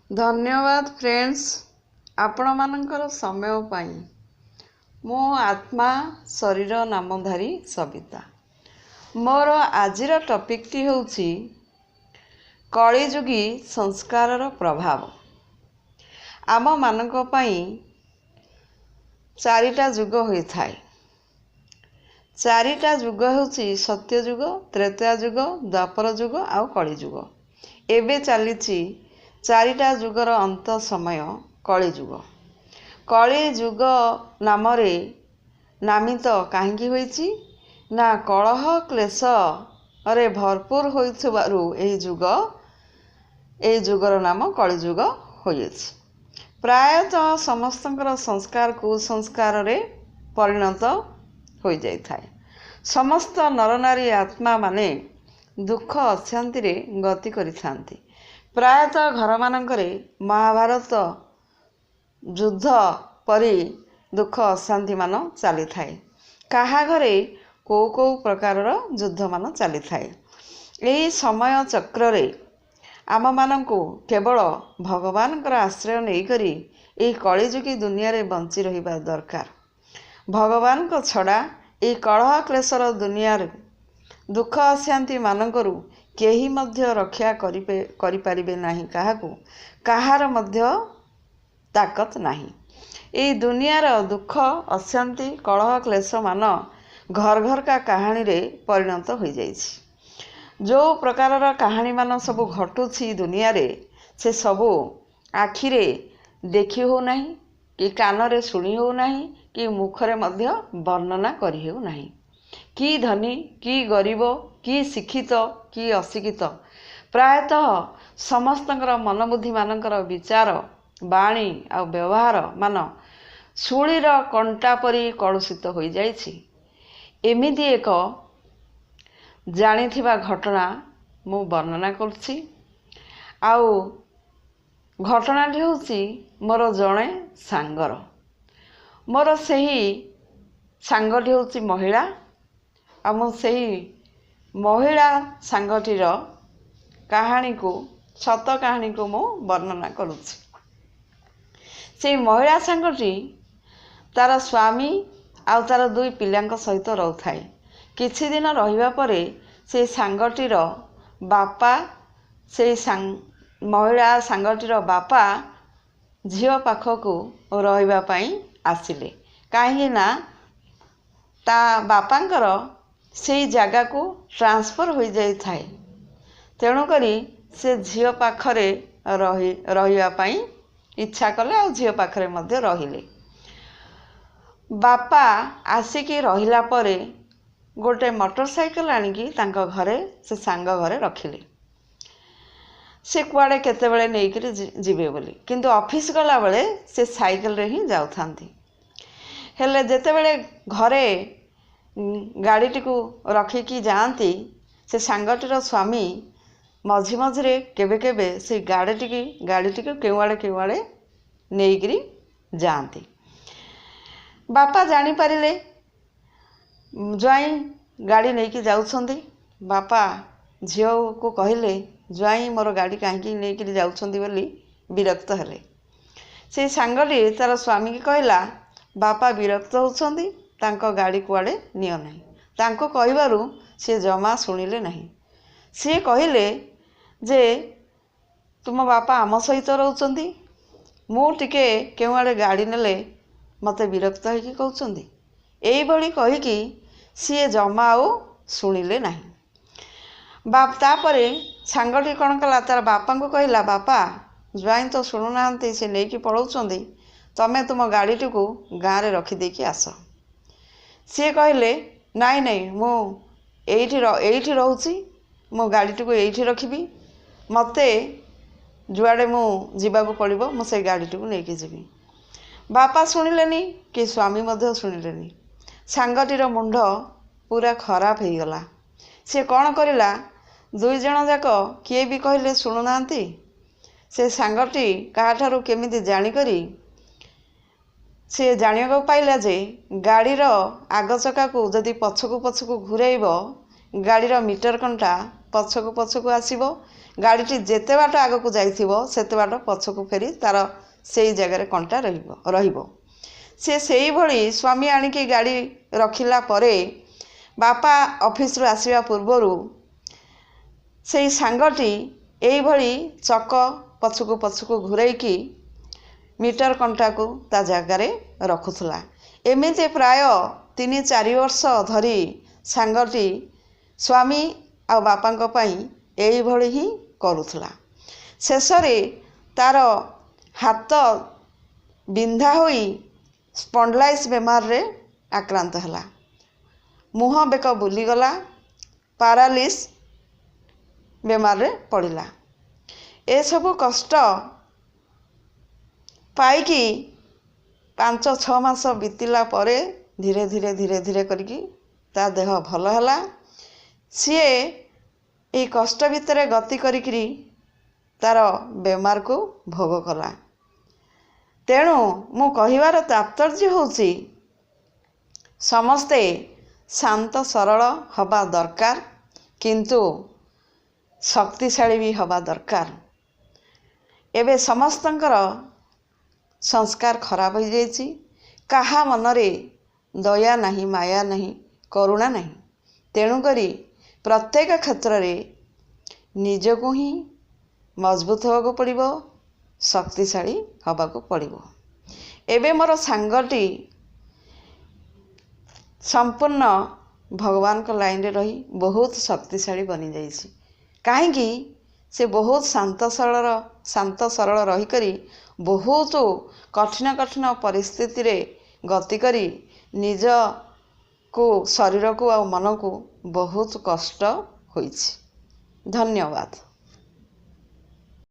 ଧନ୍ୟବାଦ ଫ୍ରେଣ୍ଡସ୍, ଆପଣମାନଙ୍କର ସମୟ ପାଇଁ। ମୁଁ ଆତ୍ମା ଶରୀର ନାମଧାରୀ ସବିତା। ମୋର ଆଜିର ଟପିକ୍ଟି ହେଉଛି କଳିଯୁଗୀ ସଂସ୍କାରର ପ୍ରଭାବ। ଆମମାନଙ୍କ ପାଇଁ ଚାରିଟା ଯୁଗ ହୋଇଥାଏ। ଚାରିଟା ଯୁଗ ହେଉଛି ସତ୍ୟଯୁଗ, ତ୍ରେତୟା ଯୁଗ, ଦ୍ୱାପର ଯୁଗ ଆଉ କଳିଯୁଗ। ଏବେ ଚାଲିଛି ଚାରିଟା ଯୁଗର ଅନ୍ତ ସମୟ, କଳିଯୁଗ। କଳିଯୁଗ ନାମରେ ନାମିତ କାହିଁକି ହୋଇଛି ନା, କଳହ କ୍ଲେଶରେ ଭରପୁର ହୋଇଥିବାରୁ ଏହି ଯୁଗ, ଏହି ଯୁଗର ନାମ କଳିଯୁଗ ହୋଇଅଛି। ପ୍ରାୟତଃ ସମସ୍ତଙ୍କର ସଂସ୍କାର କୁସଂସ୍କାରରେ ପରିଣତ ହୋଇଯାଇଥାଏ। ସମସ୍ତ ନରନାରୀ ଆତ୍ମାମାନେ ଦୁଃଖ ଅଶାନ୍ତିରେ ଗତି କରିଥାନ୍ତି। ପ୍ରାୟତଃ ଘରମାନଙ୍କରେ ମହାଭାରତ ଯୁଦ୍ଧ ପରି ଦୁଃଖ ଅଶାନ୍ତିମାନ ଚାଲିଥାଏ। କାହା ଘରେ କେଉଁ କେଉଁ ପ୍ରକାରର ଯୁଦ୍ଧମାନ ଚାଲିଥାଏ। ଏହି ସମୟ ଚକ୍ରରେ ଆମମାନଙ୍କୁ କେବଳ ଭଗବାନଙ୍କର ଆଶ୍ରୟ ନେଇକରି ଏହି କଳିଯୁଗୀ ଦୁନିଆରେ ବଞ୍ଚି ରହିବା ଦରକାର। ଭଗବାନଙ୍କ ଛଡ଼ା ଏହି କଳହ କ୍ଲେଶର ଦୁନିଆରୁ, ଦୁଃଖ ଅଶାନ୍ତି ମାନଙ୍କରୁ କେହି ମଧ୍ୟ ରକ୍ଷା କରିପାରିବେ ନାହିଁ କାହାକୁ, କାହାର ମଧ୍ୟ ତାକତ ନାହିଁ। ଏଇ ଦୁନିଆର ଦୁଃଖ ଅଶାନ୍ତି କଳହ କ୍ଲେଶମାନ ଘର ଘରକା କାହାଣୀରେ ପରିଣତ ହୋଇଯାଇଛି। ଯେଉଁ ପ୍ରକାରର କାହାଣୀମାନ ସବୁ ଘଟୁଛି ଦୁନିଆରେ, ସେ ସବୁ ଆଖିରେ ଦେଖି ହେଉନାହିଁ କି କାନରେ ଶୁଣି ହେଉନାହିଁ କି ମୁଖରେ ମଧ୍ୟ ବର୍ଣ୍ଣନା କରି ହେଉନାହିଁ। କି ଧନୀ କି ଗରିବ, କି ଶିକ୍ଷିତ କି ଅଶିକ୍ଷିତ, ପ୍ରାୟତଃ ସମସ୍ତଙ୍କର ମନବୁଦ୍ଧିମାନଙ୍କର ବିଚାର, ବାଣୀ ଆଉ ବ୍ୟବହାର ମାନ ଶୂଳିର କଣ୍ଟା ପରି କଳୁଷିତ ହୋଇଯାଇଛି। ଏମିତି ଏକ ଜାଣିଥିବା ଘଟଣା ମୁଁ ବର୍ଣ୍ଣନା କରୁଛି। ଆଉ ଘଟଣାଟି ହେଉଛି ମୋର ଜଣେ ସାଙ୍ଗର। ମୋର ସେହି ସାଙ୍ଗଟି ହେଉଛି ମହିଳା, ଆଉ ମୁଁ ସେହି ମହିଳା ସାଙ୍ଗଟିର କାହାଣୀକୁ, ସତ କାହାଣୀକୁ ମୁଁ ବର୍ଣ୍ଣନା କରୁଛି। ସେଇ ମହିଳା ସାଙ୍ଗଟି ତାର ସ୍ୱାମୀ ଆଉ ତାର ଦୁଇ ପିଲାଙ୍କ ସହିତ ରହୁଥାଏ। କିଛି ଦିନ ରହିବା ପରେ ସେଇ ସାଙ୍ଗଟିର ବାପା, ସେଇ ମହିଳା ସାଙ୍ଗଟିର ବାପା ଝିଅ ପାଖକୁ ରହିବା ପାଇଁ ଆସିଲେ। କାହିଁକି ନା ତା ବାପାଙ୍କର ସେଇ ଜାଗାକୁ ଟ୍ରାନ୍ସଫର୍ ହୋଇଯାଇଥାଏ। ତେଣୁକରି ସେ ଝିଅ ପାଖରେ ରହିବା ପାଇଁ ଇଚ୍ଛା କଲେ ଆଉ ଝିଅ ପାଖରେ ମଧ୍ୟ ରହିଲେ। ବାପା ଆସିକି ରହିଲା ପରେ ଗୋଟେ ମୋଟର ସାଇକେଲ ଆଣିକି ତାଙ୍କ ଘରେ, ସେ ସାଙ୍ଗ ଘରେ ରଖିଲେ, ସେ କୁଆଡ଼େ କେତେବେଳେ ନେଇକରି ଯିବେ ବୋଲି। କିନ୍ତୁ ଅଫିସ୍ ଗଲାବେଳେ ସେ ସାଇକେଲରେ ହିଁ ଯାଉଥାନ୍ତି। ହେଲେ ଯେତେବେଳେ ଘରେ ଗାଡ଼ିଟିକୁ ରଖିକି ଯାଆନ୍ତି, ସେ ସାଙ୍ଗଟିର ସ୍ୱାମୀ ମଝି ମଝିରେ କେବେ କେବେ ସେଇ ଗାଡ଼ିଟିକୁ କେଉଁଆଡ଼େ କେଉଁଆଡ଼େ ନେଇକରି ଯାଆନ୍ତି। ବାପା ଜାଣିପାରିଲେ ଜ୍ୱାଇଁ ଗାଡ଼ି ନେଇକି ଯାଉଛନ୍ତି। ବାପା ଝିଅକୁ କହିଲେ, ଜ୍ୱାଇଁ ମୋର ଗାଡ଼ି କାହିଁକି ନେଇକରି ଯାଉଛନ୍ତି ବୋଲି ବିରକ୍ତ ହେଲେ। ସେଇ ସାଙ୍ଗଟି ତା'ର ସ୍ୱାମୀକି କହିଲା, ବାପା ବିରକ୍ତ ହେଉଛନ୍ତି, ତାଙ୍କ ଗାଡ଼ି କୁଆଡ଼େ ନିଅ ନାହିଁ। ତାଙ୍କୁ କହିବାରୁ ସିଏ ଜମା ଶୁଣିଲେ ନାହିଁ। ସିଏ କହିଲେ ଯେ ତୁମ ବାପା ଆମ ସହିତ ରହୁଛନ୍ତି, ମୁଁ ଟିକେ କେଉଁଆଡ଼େ ଗାଡ଼ି ନେଲେ ମୋତେ ବିରକ୍ତ ହେଇକି କହୁଛନ୍ତି। ଏଇଭଳି କହିକି ସିଏ ଜମା ଆଉ ଶୁଣିଲେ ନାହିଁ। ତାପରେ ସାଙ୍ଗଟି କ'ଣ କଲା, ତା'ର ବାପାଙ୍କୁ କହିଲା, ବାପା ଜ୍ୱାଇଁ ତ ଶୁଣୁନାହାନ୍ତି, ସେ ନେଇକି ପଳାଉଛନ୍ତି, ତମେ ତୁମ ଗାଡ଼ିଟିକୁ ଗାଁରେ ରଖିଦେଇକି ଆସ। ସିଏ କହିଲେ, ନାଇଁ ନାଇଁ, ମୁଁ ଏଇଠି ରହୁଛି, ମୁଁ ଗାଡ଼ିଟିକୁ ଏଇଠି ରଖିବି, ମୋତେ ଯୁଆଡ଼େ ମୁଁ ଯିବାକୁ ପଡ଼ିବ ମୁଁ ସେଇ ଗାଡ଼ିଟିକୁ ନେଇକି ଯିବି। ବାପା ଶୁଣିଲେନି କି ସ୍ୱାମୀ ମଧ୍ୟ ଶୁଣିଲେନି। ସାଙ୍ଗଟିର ମୁଣ୍ଡ ପୁରା ଖରାପ ହେଇଗଲା। ସିଏ କ'ଣ କରିଲା, ଦୁଇ ଜଣ ଯାକ କିଏ ବି କହିଲେ ଶୁଣୁନାହାନ୍ତି। ସେ ସାଙ୍ଗଟି କାହାଠାରୁ କେମିତି ଜାଣିକରି ସେ ଜାଣିବାକୁ ପାଇଲା ଯେ ଗାଡ଼ିର ଆଗ ଚକାକୁ ଯଦି ପଛକୁ ପଛକୁ ଘୂରେଇବ, ଗାଡ଼ିର ମିଟର କଣ୍ଟା ପଛକୁ ପଛକୁ ଆସିବ ଗାଡ଼ିଟି ଯେତେ ବାଟ ଆଗକୁ ଯାଇଥିବ, ସେତେ ବାଟ ପଛକୁ ଫେରି ତା'ର ସେଇ ଜାଗାରେ କଣ୍ଟା ରହିବ। ସେ ସେଇଭଳି ସ୍ୱାମୀ ଆଣିକି ଗାଡ଼ି ରଖିଲା ପରେ ବାପା ଅଫିସରୁ ଆସିବା ପୂର୍ବରୁ ସେଇ ସାଙ୍ଗଟି ଏଇଭଳି ଚକ ପଛକୁ ପଛକୁ ଘୂରେଇକି ମିଟର କଣ୍ଟାକୁ ତା ଜାଗାରେ ରଖୁଥିଲା। ଏମିତି ପ୍ରାୟ 3-4 ବର୍ଷ ଧରି ସାଙ୍ଗଟି ସ୍ୱାମୀ ଆଉ ବାପାଙ୍କ ପାଇଁ ଏଇଭଳି ହିଁ କରୁଥିଲା। ଶେଷରେ ତା'ର ହାତ ବିନ୍ଧା ହୋଇ ସ୍ପଣ୍ଡଲାଇସ୍ ବେମାରରେ ଆକ୍ରାନ୍ତ ହେଲା, ମୁହଁ ବେକ ବୁଲିଗଲା, ପାରାଲିସ୍ ବେମାରରେ ପଡ଼ିଲା। ଏସବୁ କଷ୍ଟ ପାଇକି 5-6 ମାସ ବିତିଲା ପରେ ଧୀରେ ଧୀରେ ଧୀରେ ଧୀରେ କରିକି ତା ଦେହ ଭଲ ହେଲା। ସିଏ ଏଇ କଷ୍ଟ ଭିତରେ ଗତି କରିକିରି ତା'ର ବେମାରକୁ ଭୋଗ କଲା। ତେଣୁ ମୁଁ କହିବାର ତାତ୍ପର୍ଯ୍ୟ ହେଉଛି, ସମସ୍ତେ ଶାନ୍ତ ସରଳ ହେବା ଦରକାର, କିନ୍ତୁ ଶକ୍ତିଶାଳୀ ବି ହେବା ଦରକାର। ଏବେ ସମସ୍ତଙ୍କର ସଂସ୍କାର ଖରାପ ହୋଇଯାଇଛି। କାହା ମନରେ ଦୟା ନାହିଁ, ମାୟା ନାହିଁ, କରୁଣା ନାହିଁ। ତେଣୁକରି ପ୍ରତ୍ୟେକ କ୍ଷେତ୍ରରେ ନିଜକୁ ହିଁ ମଜବୁତ ହେବାକୁ ପଡ଼ିବ, ଶକ୍ତିଶାଳୀ ହେବାକୁ ପଡ଼ିବ। ଏବେ ମୋର ସାଙ୍ଗଟି ସମ୍ପୂର୍ଣ୍ଣ ଭଗବାନଙ୍କ ଲାଇନରେ ରହି ବହୁତ ଶକ୍ତିଶାଳୀ ବନିଯାଇଛି। କାହିଁକି ସେ ବହୁତ ଶାନ୍ତ ସରଳ ରହିକରି ବହୁତ କଠିନ କଠିନ ପରିସ୍ଥିତିରେ ଗତି କରି ନିଜକୁ, ଶରୀରକୁ ଆଉ ମନକୁ ବହୁତ କଷ୍ଟ ହୋଇଛି। ଧନ୍ୟବାଦ।